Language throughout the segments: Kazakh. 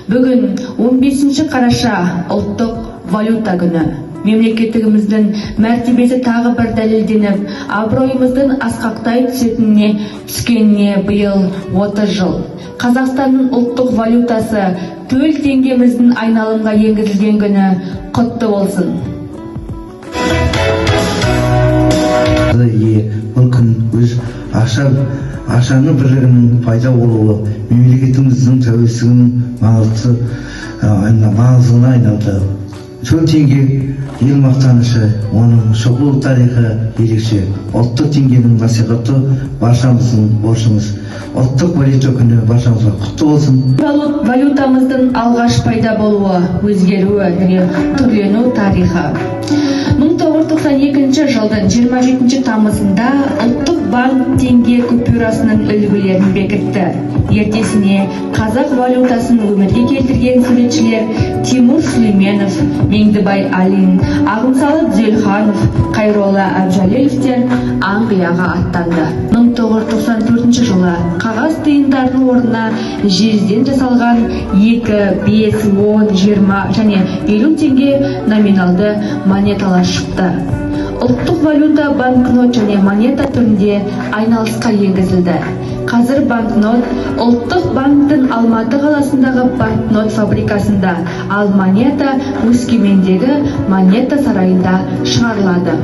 Бүгін 15 қараша, Ұлттық валюта күні. Мемлекеттігіміздің мәртебесі тағы бір дәлелденіп, абыройымыздың асқақтай түскеніне биыл 30 жыл. Қазақстанның ұлттық валютасы төл теңгеміздің айналымға енгізілген күні құтты болсын! Ие бұл күн өз ақшаның бірлігінің пайда болуы мемлекетіміздің тәуелсіздігінің маңыздылығына айналды. Төл теңге – ел мақтанышы, оның шығу тарихы ерекше. Ұлттық теңгенің насихаты – баршамыздың борышымыз. Ұлттық валюта күні баршамызға құтты болсын! Валютамыздың алғаш пайда болуы, өзгеруі және түрлену тарихы. 1992 жылдың 27 тамызында Ұлттық банк теңге купюрасының үлгілерін бекітті. Ертесіне қазақ валютасын өмірге келтірген суретшілер Тимур Сүлейменов, Меңдібай Алин, Ағымсалы Түзелханов, Қайролла Әбжәлеловтер Англияға аттанды. 1994 жылы қағаз тиындардың орнына жезден жасалған 2, 5, 10, 20 және 50 теңге номиналды монеталар шықты. Ұлттық валюта банкнот және монета түрінде айналысқа енгізілді. Қазір банкнот Ұлттық банктің Алматы қаласындағы банкнот фабрикасында, ал монета Өскемендегі монета сарайында шығарылады.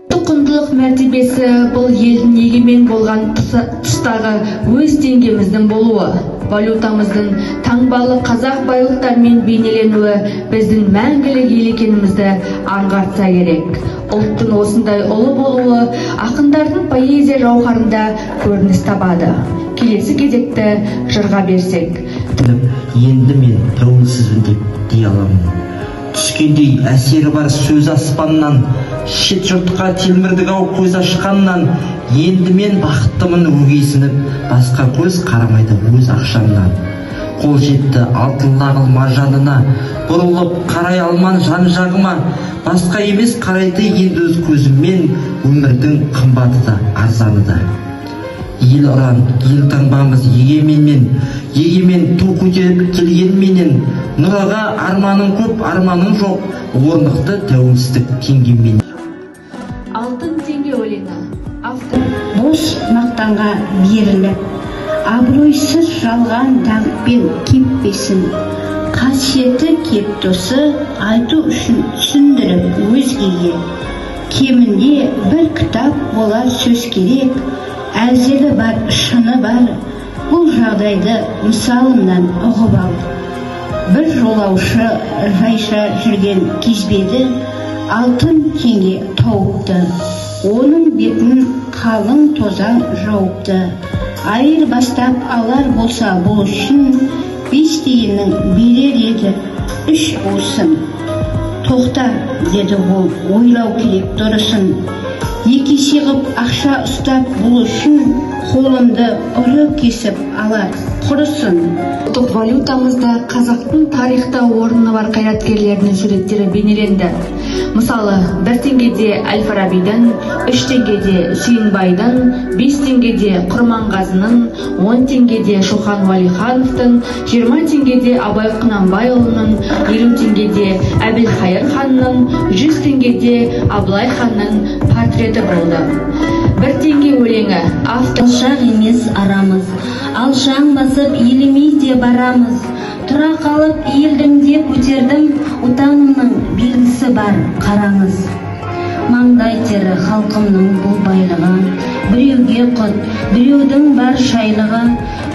Ұлттық құндылық мәртебесі – бұл елдің егемен болған тұстағы өз теңгеміздің болуы. Валютамыздың таңбалы қазақ байлықтарымен бейнеленуі біздің мәңгілік ел екенімізді аңғартса керек. Ұлттың осындай ұлы болуы ақындардың поэзия жауһарында көрініс табады. Келесі кезекті жырға берсек. Енді мен тәуелсізбін деп дей аламын. Түскендей әсері бар сөз аспаннан, шет жұртқа телмірдік ау көз ашқаннан. Енді мен бақыттымын өгейсініп, басқа көз қарамайды өз ақшамнан. Қол жетті алтын лағыл маржанына, бұрылып қарай алман жан жағыма. Басқа емес, қарайды енді өз көзіммен өмірдің қымбаты да, арзаны да. Ел ұран, ел таңбамыз егеменмен, егемен ту көтеріп келгенменен. Нұраға арманың көп, арманың жоқ, орнықты тәуелсіздік теңгемен. «Алтын теңге» өлеңі, автор. Бос мақтанға беріліп, абыройсыз жалған даңқпен кеппесін. Қасиеті кеп досы айту үшін түсіндіріп өзгеге, кемінде бір кітап болар сөз керек. Әзілі бар, шыны бар бұл жағдайды мысалымнан ұғып ал. Бір жолаушы жайша жүрген кезбеді, алтын теңге тауыпты. Оның бетін қалың тозаң жауыпты. Айырбастап алар болса, бұл үшін 5 тиынның берер еді үш уысын. «Тоқта, – деді ол, – ойлау керек дұрысын. 2 есе ғып ақша ұстап, бұл үшін қолымды ұры кесіп алар, құрысын». Ұлттық валютамызда қазақтың тарихта орны бар қайраткерлерінің суреттері бейнеленді. Мысалы, 1 теңгеде әл Фарабидің, 3 теңгеде Сүйінбайдың, 5 теңгеде Құрманғазының, 10 теңгеде Шоқан Уәлихановтың, 20 теңгеде Абай Құнанбайұлының, 50 теңгеде Әбілхайыр ханның, 100 теңгеде Абылай ханның портреті болды. «1 теңге» өлеңі, автор. Алшақ емес арамыз, алшаң басып елемей де барамыз. Тұра қалып иілдім де көтердім, Отанымның белгісі бар, қараңыз. Маңдай тері халқымның бұл байлығы, біреуге құт, біреудің бар шайлығы.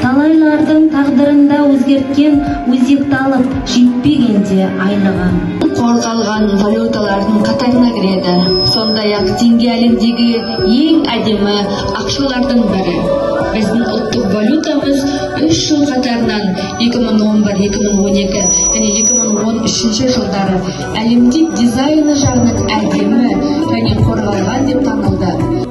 Талайлардың тағдырында өзгерткен, өзекті алып жетпегенде айлығы. Қорғалған валюталардың қатарына кіреді. Сондай ақ теңге әлемдегі ең әдемі ақшалардың бірі. Біздің ұлттық валютамыз 3 жыл қатарынан, 2011, 2012 және 2013 жылдары әлемде дизайны жағынан әдемі және қорғалған деп танылды.